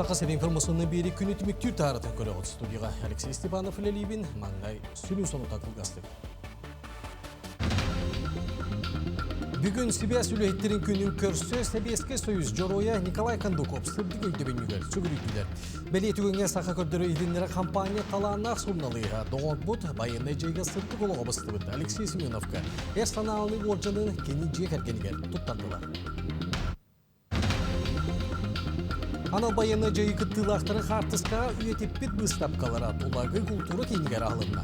Саха сирин информационный биэри күнү түмүктүүр таарытын көрөҕүт студияға Алексей Степанов үлэлиибин, маҥнай сүрүн сонута кылгастык. Бүгүн сибээс үлэһиттэрин күнүн көрсө Сэбиэскэй Союз Дьоруойа Николай Кондуков сырдык өйдөбүнньүгэр сүгүрүйдүлэр. Бэлиэ түгэҥҥэ саха көрдөрө иһитиннэрэ хампаанньа талааннаах суруналыыһа, доҕорбут, байыаннай дьайыыга сырдык олоҕо быстыбыт Алексей Семеновка эр санаалыы уордьанын кини дьиэ кэргэнигэр туттардылар. Анал байыаннай дьайыы кыттыылаахтарын хаартыскаҕа үйэтиппит быыстапкалара Тулагы култуура киинигэр аһылынна.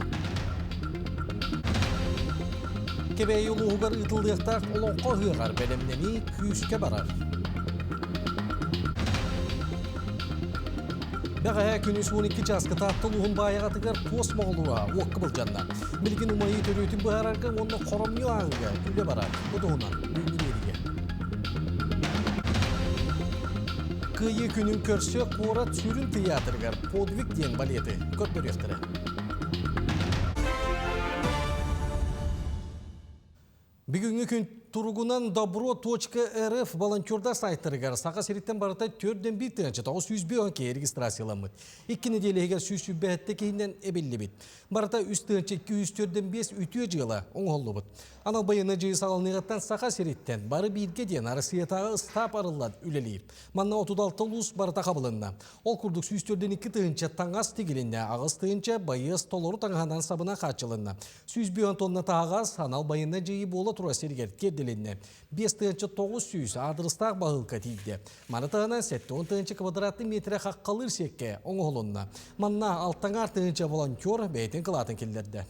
Кэбээйи улууһугар ыытыллыахтаах Олоҥхо ыһыаҕар бэлэмнэнии күүскэ барар. Бэҕэһээ күнүс 12 чааска Таатта улууһун баайаҕатыгар туос моҕолура уокка былдьанна. Билигин умайыы төрүөтүн быһаарарга уонна хоромньу ааҕыыга үлэ барар. Бу туһунан бүгүҥҥү биэриигэ. Кыайыы күнүн көрсө куорат сүрүн тыйаатырыгар «Подвиг» диэн балеты көрдөрүөхтэрэ. Бүгүҥҥү күн туругунан добро.рф волонтердар сайтарыгар Саха сириттэн барыта 4 901 киһи регистрацияламмыт. Икки нэдиэлэ иһигэр 127 киһинэн эбиллибит. Барыта 3 245 үтүө дьыала оҥоһуллубут. Анал байыаннай дьайыы саҕаланыаҕыттан Саха сириттэн бары бииргэ диэн Арассыыйатааҕы ыстаап арыллан үлэлиир. Манна 36 улуус барыта хабылынна. Ол курдук 142 тыһыынча таҥас тигилиннэ, 8 тыһыынча байыас толору таҥаһынан сабына хааччылынна. 101 тонна таһаҕас анал байыаннай дьайыы буола турар сиригэр тиэрдилиннэ. 5900 аадырыстаах баһыылка тиийдэ. Маны таһынан 70 тыһыынча квадратный метрэ хаххалыыр сиэккэ оҥоһулунна. Манна алтаҥаар тыһыынча волонтер бэйэтин кылаатын киллэрдэ.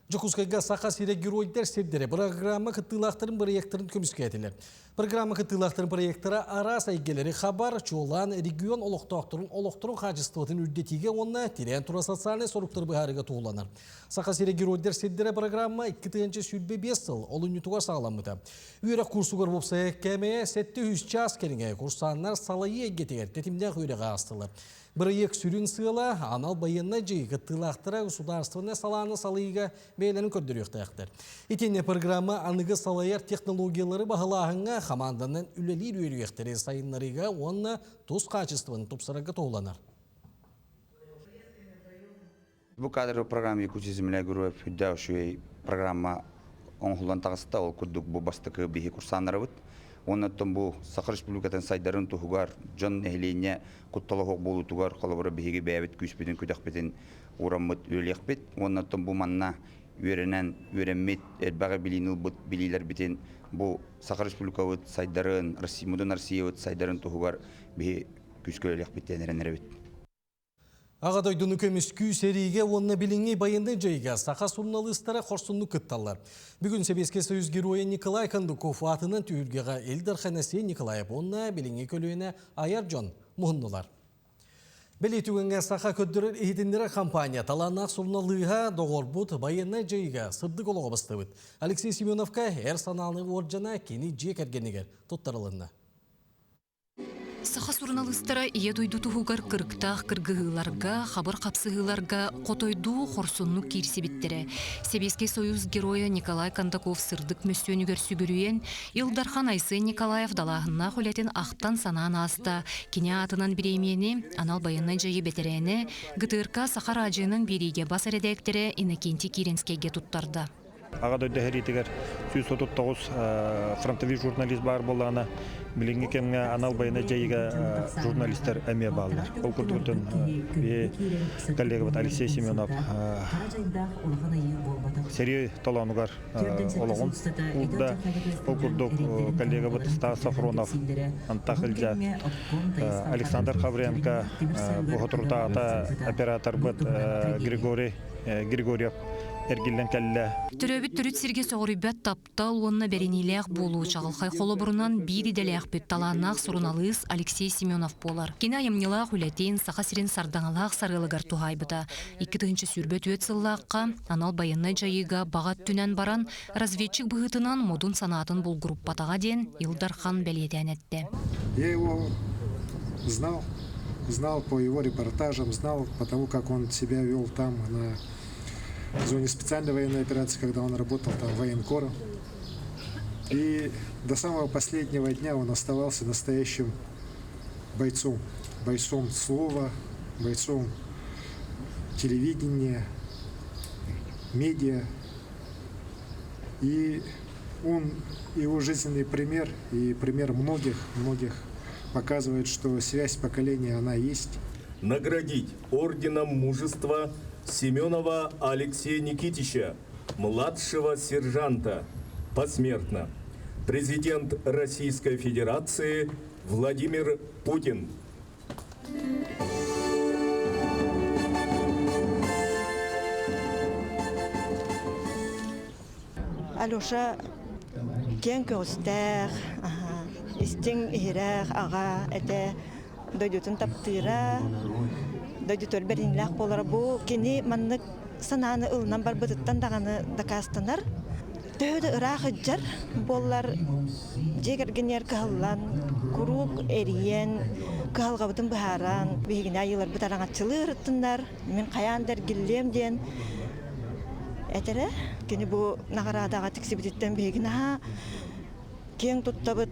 Дьокуускайга Саха сирэ геройдар сирдэрэ бырагыраама кыттыылаахтарын бырайыактарын көмүскээтилэр. Программа кыттыылаахтарын проектара араас эйгэлэри хабар, чуолаан регион олохтоохторун олохторун хаачыстыбатын үрдэтиигэ уонна тирээн турар социальнай соруктары быһаарыыга туһуланар. Саха сирэ геройдар сирдэрэ программа 2025 сыл олунньутугар саҕаламмыта. Үөрэх курсугар уопсайа кэмэ 700 чаас кэриҥэ курсааннар салайыы эйгэтигэр тэтимнээх үөрэҕи аастылар. Бырайыак сүрүн сыала анал байыаннай дьайыы кыттыылаахтара государственнай салааны салайыыга бэйэлэрин көрдөрүөхтээхтэр. Итиннэ программа аныгы салайар технологиялары баһылааһыҥҥа хамаанданан үлэлиир үөрүйэхтэри сайыннарыыга уонна тус хаачыстыбаны тупсарарга туһуланар. Бу кадровый программа Якутия земля героев үрдээх үчүгэй программа оҥоһуллан таҕыста. Ол курдук бу бастакы биһи курсааннарыбыт. Уонна оттон бу Саха Республикатын сайдарын туһугар дьон нэһилиэнньэ куттала суох буолуутугар холобура биһиги бэйэбит күүспүтүн күдэхпитин уураммыт үлэлиэхпит. Уонна оттон бу манна үөрэнэн, үөрэммит, элбэҕи билиини ылбыт билиилэрбитин бу Саха Республикабыт сайдарын, Мудун Россиябыт сайдарын туһугар биһи күүскэ үлэлиэхпит диэн эрэнэрэбит. Аҕа дойдуну көмүскүү сэриигэ уонна билиҥҥи байыаннай дьайыыга саха суруналыыстара хорсуннук кытталлар. Бүгүн Сэбиэскэй Союз Геройа Николай Кондуков аатынан түһүлгэҕэ Ил Дархан Айсен Николаев уонна билиҥҥи көлүөнэ айар дьон муһуннулар. Бэлиэ түгэҥҥэ саха көрдөрөр иһитиннэрэр компания талааннаах суруналыыһа доҕорбут байыаннай дьайыыга сырдык олоҕо бастыбыт Алексей Семеновка эр санааны уордьана кини дьиэ кэргэнигэр туттарылынна. Саха суруналыыстара Ийэ дойду туһугар кырыктаах кыргыһыыларга, хабыр хапсыһыыларга хотойдуу хорсуннук киирсибиттэрэ. Сэбиэскэй Союз Геройа Николай Кондаков сырдык мөссүөнүгэр сүгүрүйэн, Ил Дархан Айсен Николаев далааһыннаах үлэтин ахтан-санаан ааста. Кини аатынан бириэмийэни анал байыаннай дьайыы бэтэрээнэ, ГТРК Саха араадьыйанан биэриигэ бас эрэдээктэрэ Иннокентий Киренскэйгэ туттарда. Аҕа дойду сэриитигэр 139 фронтовик журналист баар буоллаҕына, билиҥҥи кэмҥэ анал байыаннай дьайыыга журналистар эмиэ бааллар. Ол курдук биһи коллегабыт Алексей Семенов сэрии толоонугар олоҕун уурда. Ол курдук коллегабыт Стас Сафронов, Антах Илья, Александр Хавренко, Боһотурутаата операторбыт Григорий Григорьев эргиллэн кэллэ. Төрөөбүт төрүт сиргэ сөҕүрүйбэт таптал уонна бэриниилээх буолуу чаҕылхай холобурунан биир идэлээхпит талааннаах суруналыыс Алексей Семенов буолар. Кини айымньылаах үлэтин Саха сирин сардаҥалаах сарыалыгар туһаайбыта. 2024 сыллаахха анал байыаннай дьайыыга баҕа өттүнэн баран, разведчик быһыытынан модун санаатын булгуруппатаҕа диэн Ил Дархан бэлиэтээн эттэ. Я его знал, знал по его репортажам, знал по тому, как он себя вел там на зоне специальной военной операции, когда он работал там военкором. И до самого последнего дня он оставался настоящим бойцом, бойцом слова, бойцом телевидения, медиа. И он, его жизненный пример и пример многих-многих показывает, что связь поколения, она есть. Наградить орденом мужества Семенова Алексея Никитича, младшего сержанта, посмертно. Президент Российской Федерации Владимир Путин. Алеша киэҥ көҕүстээх, истиҥ иһирэх аҕа этэ, дойдутун таптыыра, дойдутугар бэриниилээх буолара. Бу кини маннык санааны ылынан барбытыттан даҕаны дакаастанар. Төһө да ыраах ыдьар буоллар, дьиэ кэргэнигэр кыһаллан, куруук эрийэн, кыһалҕабытын быһааран, биһигини айыыларбыт араҥаччылыы ырыттыннар, мин хайаан да эргиллиэм диэн этэрэ. Кини бу наҕараадаҕа тиксибититтэн биһиги наһаа киэҥ туттабыт.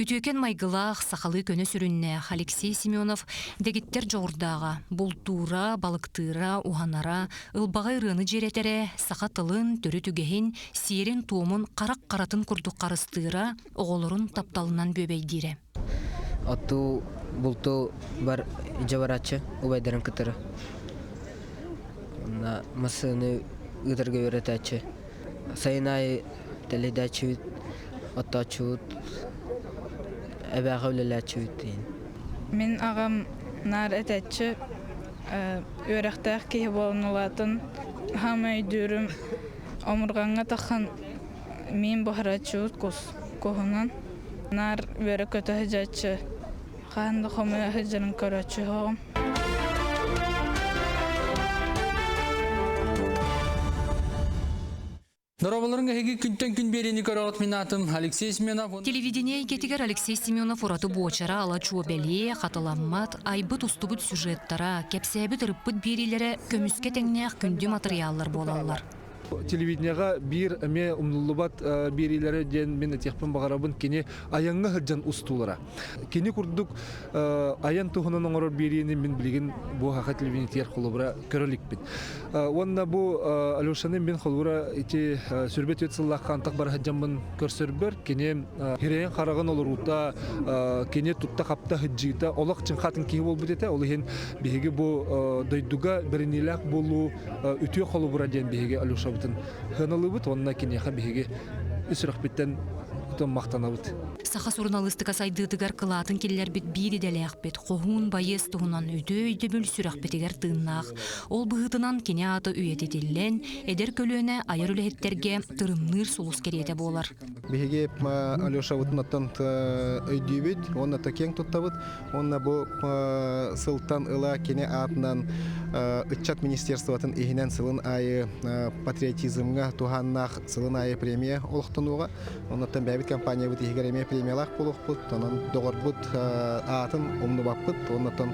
Үтүөкэн майгылаах, сахалыы көнө сүрүннээх Алексей Семенов дэгиттэр дьоҕурдааҕа, бултуура, балыктыыра, уһанара, ылбаҕай ырыаны дьиэрэтэрэ, саха тылын, төрүт үгэһин, сиэрин-туомун харах харатын курдук харыстыыра, оҕолорун тапталынан бүөбэйдиирэ. Оттуу, бултуу бар дьэ барааччы убайдарын кытары. Онно массыынаны ыытарга үөрэтээччи. Сайын аайы тэлэйдээччибит, оттооччубут, эбээхэ үлэлээччибит диин. Мин аҕам наар этээччи үөрэхтээх киһи буолан улаатан хаамай өйдүүрүм омурҕаҥҥа таххан миин буһарааччыбыт куһунан наар үөрэ-көтө сылдьааччы хаһан да хомуйа сылдьарын көрөөччү суоҕум. Дорооболорун эһиги күнтэн күн биэриини көрөҕүт мин аатым Алексей Семенов. Телевидение эйгэтигэр Алексей Семенов ураты буочара ала чуо бэлиэ, хатыламмат, айбыт устубут сюжеттара, кэпсээбит ырыппыт биэриилэрэ көмүскэ тэҥнээх күндү матырыйааллар буолаллар. Телевидениеҕа биир эмиэ умнуллубат биэриилэрэ диэн мин этиэхпин баҕарабын кини айаҥҥа сылдьан устуулара. Кини курдук айан туһунан оҥорор биэриини мин билигин бу Саха телевидениетигэр холобура көрө иликпин. Уонна бу Алешаны мин холобура ити сүрбэ түөрт сыллаахха антах бара сылдьаммын көрсөрбөр кини хирэйин хараҕын олоруута, кини тутта-хапта сылдьыыта олох чыҥхатын киһи буолбут этэ. Ол иһин биһиги бу дойдуга бэриниилээх буолуу үтүө холобура диэн биһиги Алешабытын сыаналыыбыт уонна киниэхэ биһиги ис сүрэхпиттэн махтанабыт. Саха суруналыыстыка сайдыытыгар кылаатын киллэрбит биир идэлээхпит Хоһуун байыас туһунан үтүө өйдөбүл сүрэхпитигэр тыыннаах. Ол быһыытынан кини аата үйэтитиллэн, эдэр көлүөнэ айар үлэһиттэргэ тырымныыр сулус кэриэтэ буолар. Биһиги Алешабытын оттон өйдүүбүт уонна киэҥ туттабыт. Уонна бу сылтан ыла кини аатынан ыччат министерствотын иһинэн сылын аайы патриотизмҥа туһааннаах сылын аайы премия олохтонуоҕа. Оннуттан бэйэбит компаниябыт иһигэр эмиэ премиялаах буолуохпут. Онон доҕорбут аатын умнубаппыт. Оннуттан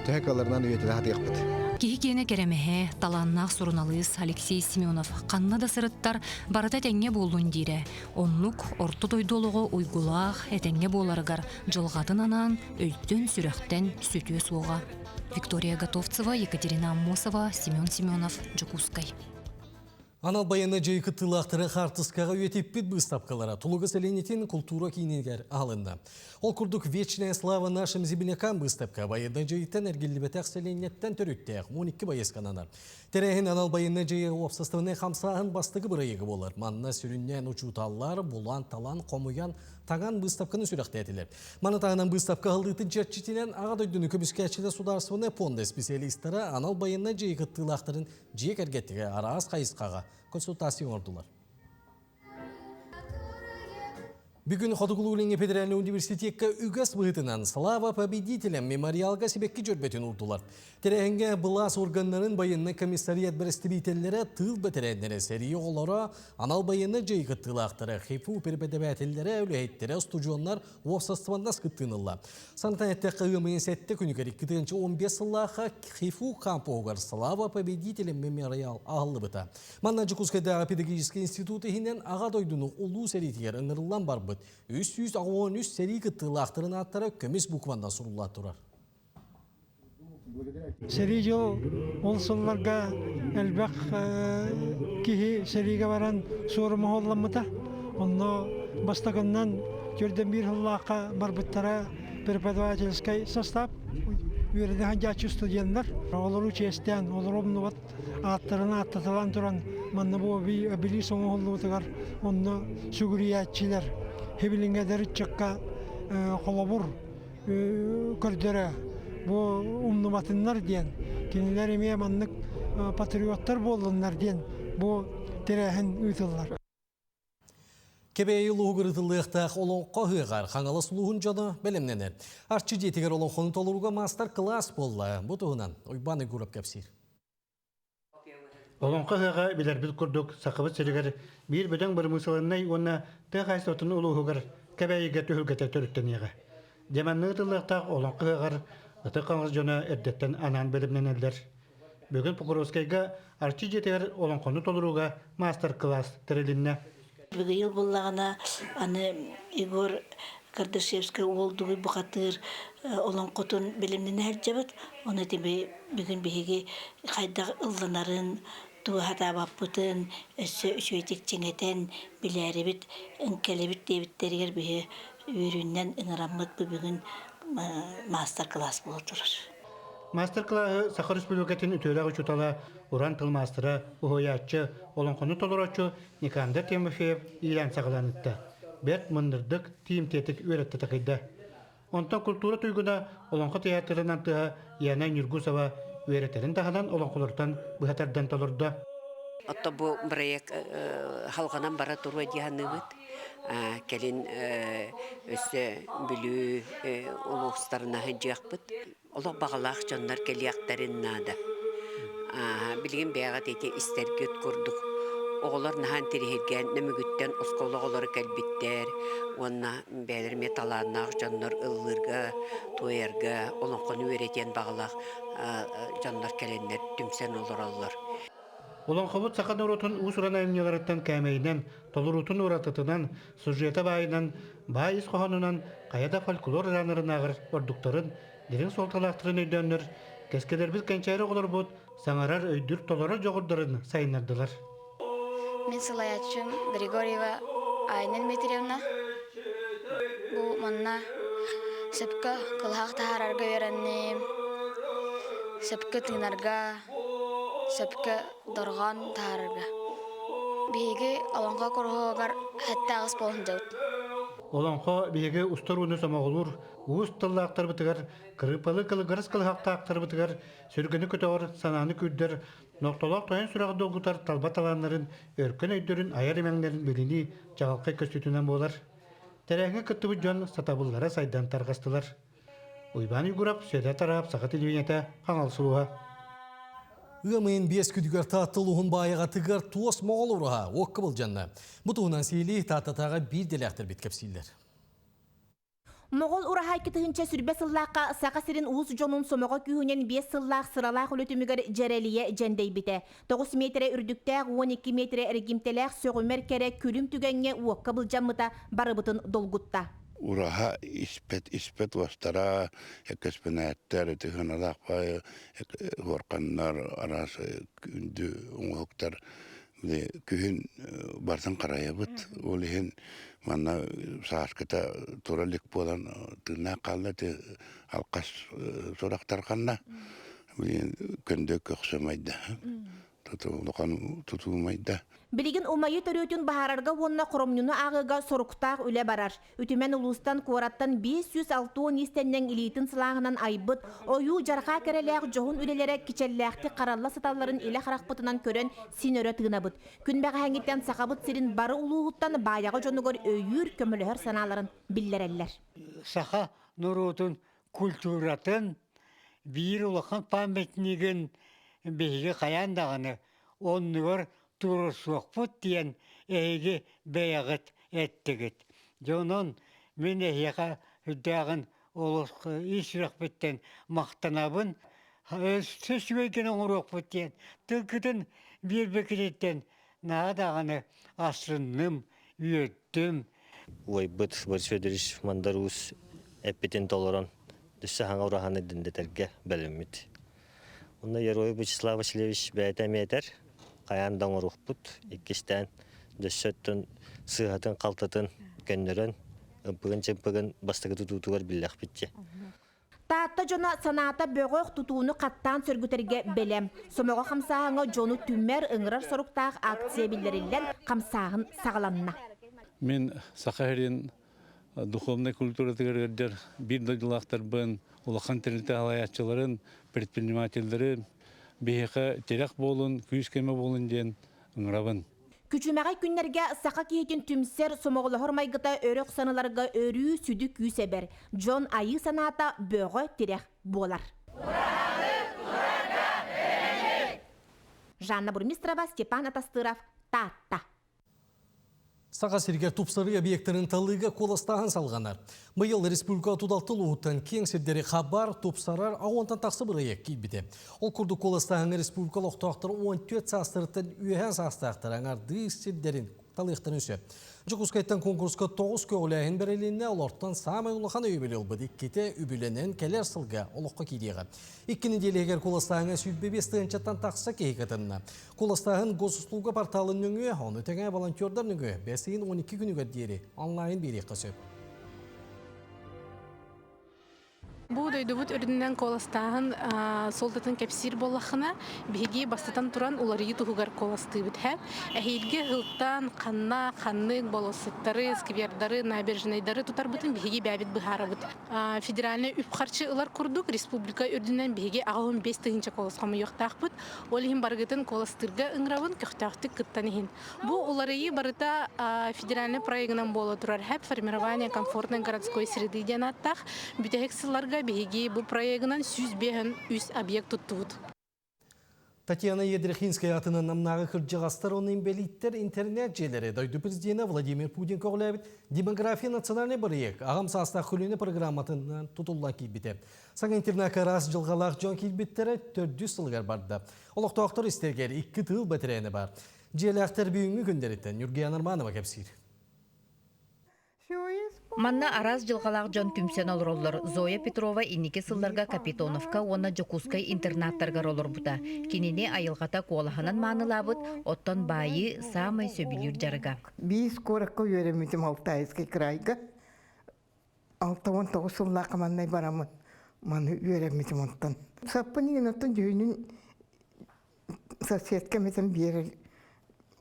төһө кыалларынан үйэтитэ сатыахпыт. Киһи киэнэ кэрэмэһэ, талааннаах суруналыыс Алексей Семенов ханна да сырыттар, барыта этэҥҥэ буоллун диирэ. Оннук орто дойду олоҕо уйгулаах, этэҥҥэ буоларыгар дьылҕатын анаан өйтөн-сүрэхтэн сүтүө суоҕа. Виктория Готовцева, Екатерина Аммосова, Семен Семенов, Дьокуускай. Анал байыаннай дьайыы кыттыылаахтары хаартыскаҕа үйэтиппит быыстапкалара Тулуга сэлиэнньэтин култуура киинигэр аһылынна. Ол курдук «Вечная слава нашим землякам» быыстапка байыаннай дьайыыттан эргиллибэтэх сэлиэнньэттэн төрүттээх 12 байыаска ананар. Тэрээһин анал байыаннай дьайыы уопсастыбаннай хамсааһын бастакы бырайыага буолар. Манна сүрүннээн учууталлар булан-талан, хомуйан, таҥан быыстапканы сүрэхтээтилэр. Маны таһынан быыстапка аһыллыытын чэрчитинэн Аҕа дойдуну көмүскээччилэр судаарыстыбаннай пуонда специалистара анал байыаннай дьайыы кыттыылаахтарын дьиэ кэргэттигэ араас хайысхаҕа консультация оҥордулар. Бүгүн Хотугулуу-Илиҥҥи федеральнай университекка үгэс быһыытынан «Слава победителям» мемориалга сибэкки дьөрбөтүн уурдулар. Тэрээһиҥҥэ былаас органнарын байыаннай комиссариат бэрэстэбиитэллэрэ, тыыл бэтэрээннэрэ, сэрии оҕолоро, анал байыаннай дьайыы кыттыылаахтара, ХИФУ преподавателлэрэ, үлэһиттэрэ, устудьуоннар уопсастыбаннас кыттыыны ылла. Санатан эттэххэ, ыам ыйын сэттэ күнүгэр 2015 сыллаахха ХИФУ кампуһугар «Слава победителям» мемориал аһыллыбыта. Манна Дьокуускайдааҕы педагогическай институт иһинэн Аҕа дойдуну улуу сэриитигэр ыҥырыллан барбыт. барбыт 383 сэрии кыттыылаахтарын ааттара көмүс букванан сурулла турар. Сэрии дьыл ол сылларга элбэх киһи сэриигэ баран суорума суолламмыта. Онно бастакыннан төрдөн биир сыллаахха барбыттара преподавательскай состав, үөрэнэ сылдьааччы студеннар. Олору чиэстээн, олору умнубат ааттарын ааттаталаан туран манна бу обелиск оҥоһуллубутугар онно сүгүрүйээччилэр хибилиҥҥэдэр ыччакка холобур көрдөрө бу умнубатыннар диэн кинилэр эмиэ маннык патриоттар буоллуннар диэн бу тэрээһин ыытыллар. Кэбээйи улууһугар ыытыллыахтаах олоҥхо ыһыаҕар Хаҥалас улууһун дьоно бэлэмнэнэр. Арчы дьиэтигэр олоҥхону толорууга маастар-кылаас буолла. Бу туһунан Уйбаан Егоров кэпсиир. Олоҥхо ыһыаҕа билэрбит курдук Сахабыт сиригэр биир бөдөҥ бырамыысыланнай уонна тыа хаһаайыстыбатын улууһугар Кэбээйигэ түһүлгэтэ төрүттэниэҕэ. Дьэ манна ыытыллыахтаах Олоҥхо ыһыаҕар Ытык Хаҥалас дьоно эрдэттэн анаан бэлэмнэнэллэр. Бүгүн Покровскайга Арчы дьиэтигэр олоҥхону толорууга маастар-кылаас тэрилиннэ. Быйыл буллаҕына аны Егор Кардашевскай уол дугуй бухатыыр олоҥхотун бэлэмнэнэ сылдьабыт. Ону ити бүгүн биһиги хайдах ылланарын, тугу сатаабаппытын өссө үчүгэйдик чиҥэтэн билээрибит, кэлэбит диэбиттэригэр биһи үөрүүнэн ыҥыраммыт бу бүгүн маастар-кылаас буола турар. Маастар-кылааһы Саха Республикатын үтүөлээх учуутала, уран тыл маастара, уһуйааччы, олоҥхону толорооччу Никандр Тимофеев иилээн-саҕалаан ыытта. Бэрт мындырдык, тиийимтиэтик үөрэттэ такайда. Онтон культура туйгуна Олоҥхо театрын артыыһа Яна Нюргусова үөрэтэрин таһынан олоҥхолортон быһа тардан толордо. Отто бу проект халҕанан бара туруо дии саныыбыт. Кэлин өссө Бүлүү улуустарына сылдьыахпыт. Олох баҕалаах дьоннор кэлиэхтэрин наада. Билигин бэйэҕит ити истэргит курдук оҕолор наһаа интириэһиргээн Нөмүгүттэн оскуола оҕолоро кэлбиттэр уонна бэйэлэрэ эмиэ талааннаах дьоннор ыллыырга, туойарга, олоҥхону үөрэтиэн баҕалаах дьоннор кэлэннэр түмсэн олороллор. Олоҥхобут саха норуотун уус-уран айымньыларыттан кээмэйинэн, толоруутун уратытынан, сюжета баайынан, баай ис хоһоонунан хайа да фольклор жанрынааҕар ордуктарын, дириҥ суолталаахтарын өйдөөннөр, кэскилэрбит кэнчээри оҕолорбут саҥарар, өйдүүр, толорор дьоҕурдарын сайыннардылар. Мин салайааччым Григорьева Айна Дмитриевна. Бу манна сөпкө кылаах таһаарарга үөрэнним, сөпкө тыынарга, сөпкө дорҕоон таһаарарга. Биһиги олоҥхо куруһуогар сэттэ аҕыс буолан сылдьабыт. Олоҥхо биһиги устар ууну сомоҕолуур уус тыллаахтарбытыгар, кырыыпалы кылыгырас кылыһахтаахтарбытыгар сүргэни көтөҕөр, санааны күүрдэр, нохтолоох тойон сүрэҕи долгутар талба талааннарын, өркөн өйдөрүн айар имэҥнэрин билинии чаҕылхай көстүүтүнэн буолар. Тэрээһиҥҥэ кыттыбыт дьон сатабыллара сайдан тарҕастылар. Уйбаан Уйгурап, Сүөдэр Тараап, Саха телевидениетэ, Хаҥалас улууһа. Ыам ыйын биэс күнүгэр Таатта улууһун баайаҕатыгар туос моҕол ураһа уокка былдьанна. Бу туһунан сиһилии Тааттатааҕы биир дэлээхтэрбит кэпсииллэр. Моҕол ураһа 2020 сыллаахха Саха сирин уус дьонун сомоҕо күүһүнэн биэс сыллаах сыралаах үлэ түмүгэр дьэрэлийэ дьэндэйбитэ. 9 миэтэрэ үрдүктээх 12 миэтэрэ эргимтэлээх сөҕүмэр кэрэ күлүм түгэҥҥэ уокка былдьаммыта барыбытын долгутта. Ураһа испэт испэт уостара, экспонаттар, тыһыналаах хуорканнар, араас күндү оҥоһуктар күһүн барытын харайабыт. Ол иһин манна сааскыта тура илик буолан тыыннаах хаалла ити алхас сурах тарҕанна. Көндө көхсөмайда. Улахан тутуумайда. Билигин умайыы төрүөтүн быһаарарга уонна хоромньуну ааҕыыга соруктаах үлэ барар. Үтүмэн улуустан, куораттан 560 иистэнньэҥ илиитин сылааһынан айбыт ойуу-дьарҕаа кэрэлээх дьоһун үлэлэрэ кичэллээхтик харалла сыталларын илэ харахпытынан көрөн син өрө тыынабыт. Күн бэҕэһээҥҥиттэн Сахабыт сирин бары улууһуттан Баайаҕа дьонугар өйүүр, көмөлөһөр санааларын биллэрэллэр. Саха норуотун культуратын биир улахан памятнигын биһиги хайаан даҕаны оннугар туруорсуохпут диэн эһиги бэйэҕит эттигит. Дьэ онон мин эһиэхэ үрдээҕин олус ис сүрэхпиттэн махтанабын. Өссө үчүгэйгин оҥоруохпут диэн тылгытын биэрбиккититтэн наһаа даҕаны астынным, үөрдүм. Убайбыт Борис Федорович Мандар Уус эппитин толорон, өссө саҥа ураһаны дэндэтэргэ бэлэммит. Онно Герой Вячеслав Васильевич бэйэтэ эмиэ этэр, хайаан да оҥоруохпут, иккистээн дөссө өттүн сыыһатын-халтытын көннөрөн, ымпыгын-чымпыгын бастакы тутуутугар биллэхпит дии. Таатта дьоно санаата бөҕөх тутууну хаттаан сөргүтэргэ бэлэм. Сомоҕо хамсааһыҥҥа дьону түмэр, ыҥырар соруктаах акция биллэриллэн, хамсааһын саҕаланна. Мин Саха сирин духовнай культуратыгар ыалдьар биир дойдулаахтарбын, улахан тэрилтэ салайааччыларын, предпринимателлэри биһиэхэ тирэх буолун, күүс-көмө буолун диэн ыҥырабын. Күчүмэҕэй күннэргэ саха киһитин түмсэр, сомоҕолоһор майгыта өрө охсонолорго өрүү сүдү күүс эбэр, дьон айыы санаата бөҕө тирэх буолар. Жанна Бурмистрова, Степан Атастыров, Таатта. Саха сиригэр тупсарыы объектарын талыыга куоластааһын салҕанар. Быйыл республика тудалтыл уһуттан киэҥ сирдэри хабар, тупсарар, онтон тахса бырайыак киирбитэ. Ол курдук куоластааһыҥҥа республика олохтоохторо 14 саастарыттан үөһээ саастаахтар аҥардыы сирдэрин талыахтарын сөп. Дьокуускайтан конкурска 9 көҕүлээһин бэрилиннэ, олортон саамай улахан өйөбүл ылбыт иккитэ үбүлэнэн кэлэр сылга олоххо киириэҕэ. Икки нэдиэлэ иһигэр куоластааһыҥҥа 25 тыһыынчаттан тахса киһи кытынна. Куоластааһын госуслуга порталын нөҥүө, ону тэҥэ волонтердар нөҥүө бэс ыйын 12 күнүгэр диэри онлайн биэриэххэ сөп. Бу дойдубут үрдүнэн куоластааһын суолтатын кэпсиир буоллаххына, биһиги бастатан туран уларыйыы туһугар куоластыыбыт һэ. Эһиилги ыһылтан ханна, ханнык болуоссаттары, сквердары, набережнайдары тутарбытын биһиги бэйэбит быһаарабыт. Федеральнай үп-харчы ылар курдук республика үрдүнэн биһиги 85 тыһыынча куолас хомуйуохтаахпыт. Ол иһин барыгытын куоластыырга ыҥырабын, көхтөөхтүк кыттан иһин. Бу уларыйыы барыта федеральный проегынан буола турар ХЭП формирование комфортной городской среды диэн ааттаах. Бүтэһик сылларга биһиги бу проегынан 153 объект туттубут. Татьяна Едрихинская атынан намнааҕы кырдьаҕастар уонна инбэлииттэр интернет-дьиэлэри дойду президенэ Владимир Путин көҕүлээбит «Демография национальный бырайыак» аҕам саастаах көлүөнэ программатынан тутуллан киирбитэ. Саҥа интернакка араас дьылҕалаах дьон киирбиттэрэ төрдүс сылыгар барда. Олохтоохтор истэригэр икки тыыл бэтэрээнэ баар. Дьиэлээхтэр бүгүҥҥү күндэриттэн Ньургуяна Арманова кэпсиир. Манна араас дьылҕалаах дьон түмсэн олороллор. Зоя Петрова инники сылларга Капитоновка уонна Дьокуускай интернаттарыгар олорбута. Кинини айылҕата куолаһынан маанылаабыт, оттон баайыы саамай сөбүлүүр дьарыга. Биис куоракка үөрэммитим Алтайский крайга. 69 сыллаахха маннай бараммын маны үөрэммитим онтон. Саппын иҥин оттон дьүһүнүн соседка эмитин биэрэр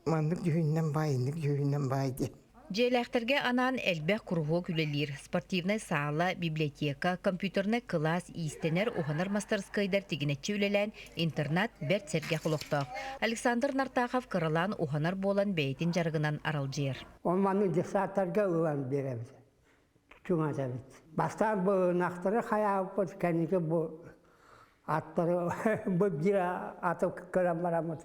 маннык дьүһүннэн баай, инник дьүһүннэн баай диэн. Дьиэлээхтэргэ анаан элбэх куруһуок үлэлиир. Спортивнай саала, библиотека, компьютернай кылаас, иистэнэр, уһанар мастарыскыайдар тигинэччи үлэлээн интернат бэрт сэргэх олохтоох. Александр Нартахов кыралаан уһанар буолан бэйэтин дьарыгынан аралдьыйар. Ол маннык детсадтарга ылан биэрэбит. Чуҥатабыт. Бастаан бу ынахтары хайаабыппыт, кэнники бу аттары бу биир аты көрөн бараммыт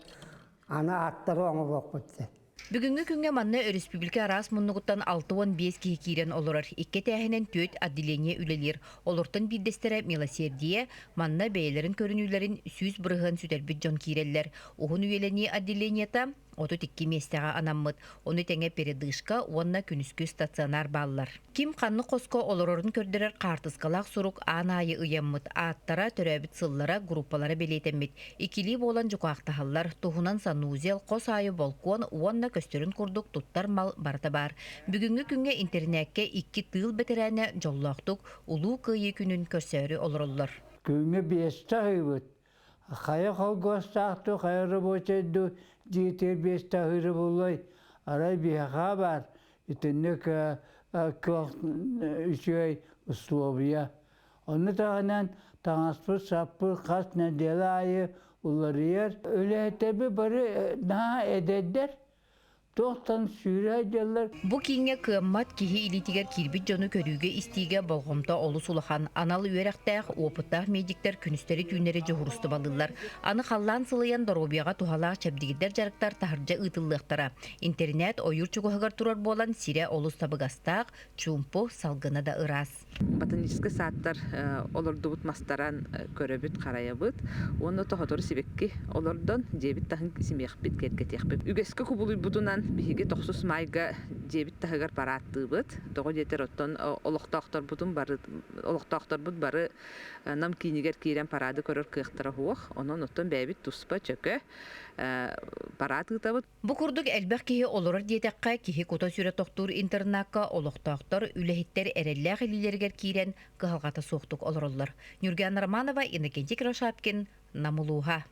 аны аттары оҥоруохпут диэн. Бүгүҥҥү күҥҥэ манна өрөспүүбүлүкэ араас муннугуттан 65 киһи киирэн олорор. Икки этээһинэн түөрт отделение үлэлиир. Олортон биирдэстэрэ Милосердие, манна бэйэлэрин көрүнүүлэрин 100% сүтэрбит дьон киирэллэр. Уһун үйэлэнии отделениета 32 миэстэҕэ анаммыт, ону тэҥэ передышка уонна күнүскү стационар бааллар. Ким ханнык хоско олорорун көрдөрөр хаартыскалаах сурук аан аайы ыйаммыт, ааттара, төрөөбүт сыллара, группалара бэлиэтэммит. Иккилии буолан дьукаахтаһаллар, туһунан санузел, хос аайы болкуон уонна көстөрүн курдук туттар мал барыта баар. Бүгүҥҥү күҥҥэ интэринээккэ икки тыыл бэтэрээнэ дьоллоохтук Улуу Кыайыы күнүн көрсөөрү олороллор. Күҥҥэ биэстэ аһыыбыт. Хайа холкуостаах дуу, хайа рабочай дуу дьиэтигэр биэстэ аһыыра буолуой? Арай биһиэхэ баар итинник кыах үчүгэй условия. Ону таһынан таҥаспыт-саппыт хас нэдиэлэ аайы уларыйар. Үлэһиттэрбит бары наһаа эдэрдэр. Туохтан сүүрэ сылдьаллар. Бу кииҥҥэ кыаммат киһи илиитигэр киирбит дьону көрүүгэ-истиигэ болҕомто олус улахан. Анал үөрэхтээх, уопуттаах медиктэр күнүстэри-түүннэри дьуһуурустубалыыллар. Аны халлаан сылыйан доруобуйаҕа туһалаах чэбдигирдэр дьарыктар таһырдьа ыытыллыахтара. Интэринээт ойуур чугаһыгар турар буолан, сирэ олус табыгастаах, чуумпу, салгына да ыраас. Ботаническай саадтар олордубут мастаран көрөбүт, харайабыт уонна тоһотору сибэкки олордон дьиэбит таһын симиэхпит, киэргэтиэхпит. Үгэскэ кубулуйбутунан Биһиги тохсус маайга дьиэбит таһыгар парааттыыбыт. Тоҕо диэтэр оттон олохтоохторбутун бары олохтоохторбут бары Нам киинигэр киирэн параады көрөр кыахтара суох. Онон оттон бэйэбит туспа чөкө параад ыытабыт. Бу курдук элбэх киһи олорор диэтэххэ, киһи кута-сүрэ тохтуур интернакка олохтоохтор, үлэһиттэр эрэллээх илиилэригэр киирэн кыһалҕата суохтук олороллор. Нюргиана Романова, Иннокентий Кривошапкин, Нам улууһа.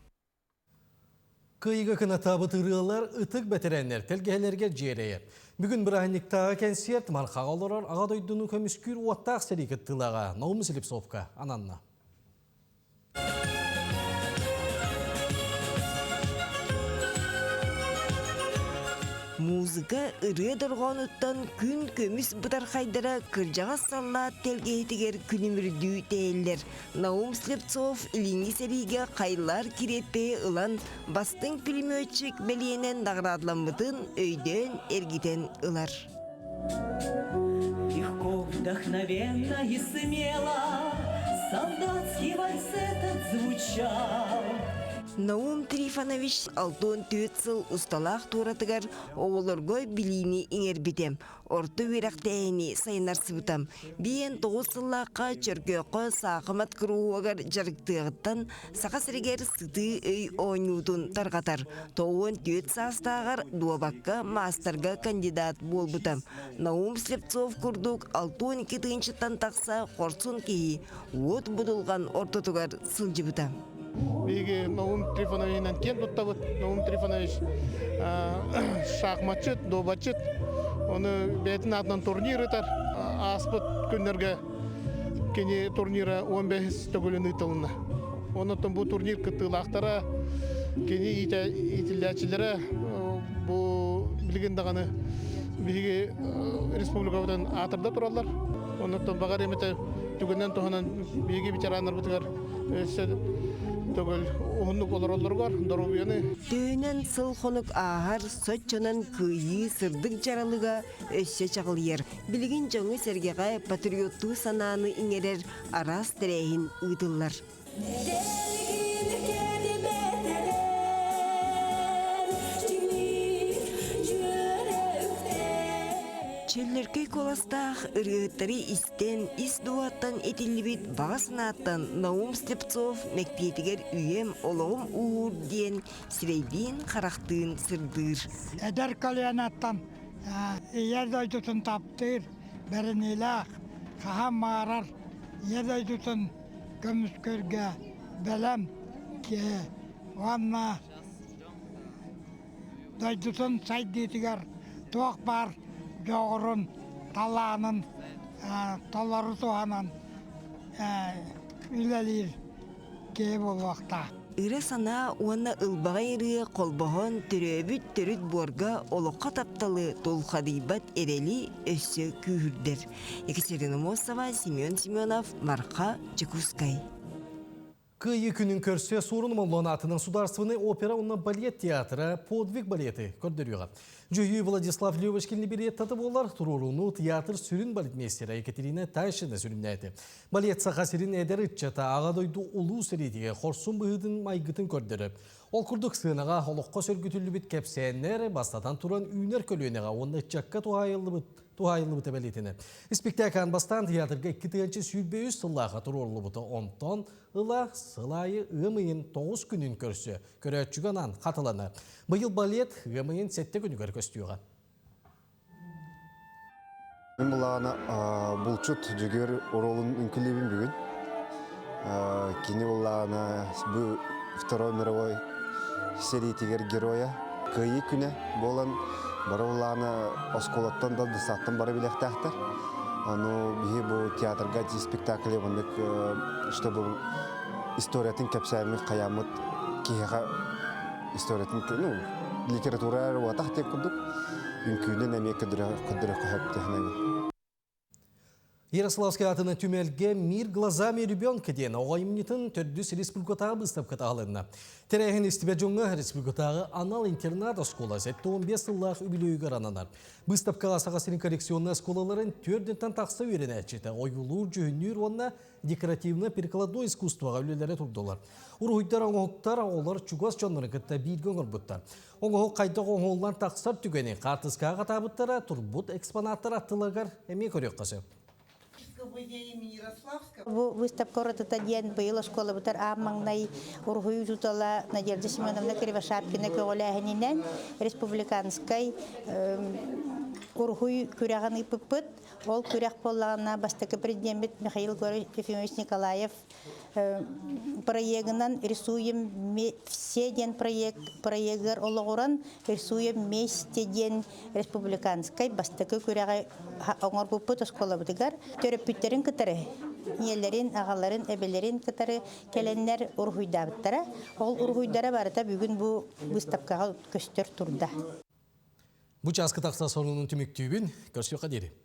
Кыайыыга кынатаабыт ырыалар ытык бэтэрээннэр тэлгэһэлэргэ дьиэрэйэр. Бүгүн бырааһынньыктааҕы кэнсиэрт Мархаҕа олорор Аҕа дойдуну көмүскүүр уоттаах сэрии кыттыылааҕа Наум Слепцовка ананна. Музыка ырыа дорҕоонуттан күн көмүс бытархайдара кырдьаҕас саллаат тэлгэһитигэр күлүмүрдүү тэйэллэр. Наум Слепцов илиҥҥи сэриигэ хайлар кириэппэһи ылан бастыҥ пулеметчик бэлиэнэн наҕараадаламмытын өйдөөн эргитэн ылар. Легко, вдохновенно и смело солдатский вальс этот звучал. Наум Трифонович алтон түөрт сыл усталаах туоратыгар оҕолорго билиини иҥэрбитэ. Орто үөрэхтээһини сайыннарсыбыта. Биэн тоҕус сыллаахха Чөркөөххө саахымат куруһуогар дьарыктыаҕыттан Саха сиригэр сытыы өй оонньуутун тарҕатар. 94 саастааҕар дуобакка маастарга кандидат буолбута. Наум Слепцов курдук 62 тыһыынчаттан тахса хорсун киһи уот будулҕан ортотугар сылдьыбыта. Биһиги Наум Трифоновичынан киэн туттабыт. Наум Трифонович шахматчыт, дуобатчыт. Оны бэйэтин аатынан турнир ытар. Ааспыт күннэргэ кини турнира 15 төгүлүн ыытылынна. Онон бу турнир кыттыылаахтара, кини иитиллээччилэрэ бу билигин даҕаны биһиги республикабытын аатырда тураллар. Онон баҕар эмэтэ түгэнэн туһанан биһиги ветераннарбытыгар өссө төгүл уһуннук олороллоругар доруобуйаны. Төһөнөн сыл-хонук ааһар, соччонон кыайыы сырдык дьаралыга өссө чаҕылыйар. Билигин дьоҥҥо-сэргэҕэ патриоттуу санааны иҥэрэр араас тэрээһин ыытыллар. Чөллөркөй куоластаах ырыаһыттары истэн, ис дууһаттан этиллибит баҕа санааттан Наум Слепцов мэктиэтигэр үйэм, олоҕум уур диэн сирэйдиин-харахтыын сырдыыр. Эдэр көлүөнэттэн Ийэ дойдутун таптыыр, бэриниилээх, хаһан баҕарар Ийэ дойдутун көмүскүүргэ бэлэм киһи уонна дойдутун сайдыытыгар туох баар дьоҕурун, талаанын толору туһанан үлэлиир киһи буолуохтаах. Ыра санаа уонна ылбаҕай ырыа холбоһон төрөөбүт төрүт буорга олоххо тапталы тулхадыйбат эрэли өссө күүһүрдэр. Екатерина Мосова, Семен Семенов, Марха, Дьокуускай. Кыайыы күнүн көрсө Суорун Омоллоон аатынан Судаарственнай опера уонна балет театра «Подвиг балеты» көрдөрүөҕэ. Дьүһүйүү Владислав Левочкин либереттата буолар туруорууну театр сүрүн балетмейстера Екатерина Тайшина сүрүннээтэ. Балет Саха сирин эдэр ыччата Аҕа дойду улуу сэриитигэр хорсун быһыытын майгытын көрдөрөр. Ол курдук сыанаҕа олоххо сөргүтүллүбүт кэпсээннэр бастатан туран үүнэр көлүөнэҕэ уонна ыччакка туһаайыллыбыт туһаайыллыбыта бэлиэтэнэр. Испиктээк аан бастаан театрга 2023 сыллааха туруоруллубута. Онтон ыла сыл аайы ыам ыйын 9 күнүн көрсө көрөөччүгэ анаан хатыланар. Быйыл балет ыам ыйын 7 күнүгэр көстүөҕэ. Мин булаана булчут Дьөгүөр оруолун үҥкүлүүбүн бүгүн. Кини буллаана бу Второй мировой сэриитигэр геройа Кыайыы күнэ буолан бары буллаана оскуолаттан да десаттан бары билиэхтээхтэр. Ону биһи бу театрга ити спектакле маннык чтобы историятын кэпсээммит хайааммыт киһиэхэ историятын ну литература уотах диэн курдук үҥкүүнэн эмиэ көдөрө көдөрө хөп Ярославскай атынан түмэлгэ «Мир глазами ребенка» диэн оҕо айымньытын төрдүс республикатааҕы быыстапката аһылынна. Тэрээһин истибэт дьоҥҥо республикатааҕы анал интернат оскуола 75 сыллаах үбүлүөйүгэр ананар. Быыстапкаҕа Саха сирин коррекционнай оскуолаларын төрдүнтэн тахса үөрэнээччитэ ойуулуур, дьүһүннүүр уонна декоративно-прикладной искусствоҕа үлэлэрэ турдулар. Уруһуйдар, оҥоһуктар оҕолор чугас дьоннорун кытта бииргэ оҥорбуттар. Оҥоһук хайдах оҥоһуллан тахсар түгэни хаартыскаҕа хатаабыттара турбут экспонаттар аттыларыгар эмиэ көрүөххэ сөп. Бу выставка уратыта диэн быйыл оскуолабытар аан маҥнай уруһуй учуутала Надежда Семеновна Кривошапкина көҕүлээһининэн республиканскай уруһуй күрэҕин ыыппыппыт. Ол күрэх буоллаҕына бастакы президеммит Михаил Егорович Ефимович Николаев проегынан «Рисуем все» диэн проект проегыгар олоҕуран «Рисуем вместе» диэн республиканскай бастакы күрэҕи оҥорбуппут оскуолабытыгар төрөппүттэрин кытары ийэлэрин, аҕаларын, эбэлэрин кытары кэлэннэр уруһуйдаабыттара. Ол уруһуйдара барыта бүгүн бу выставкаҕа көстөр турда. Бу чааска тахса сонунун түмүктүүбүн. Көрсүөххэ диэри.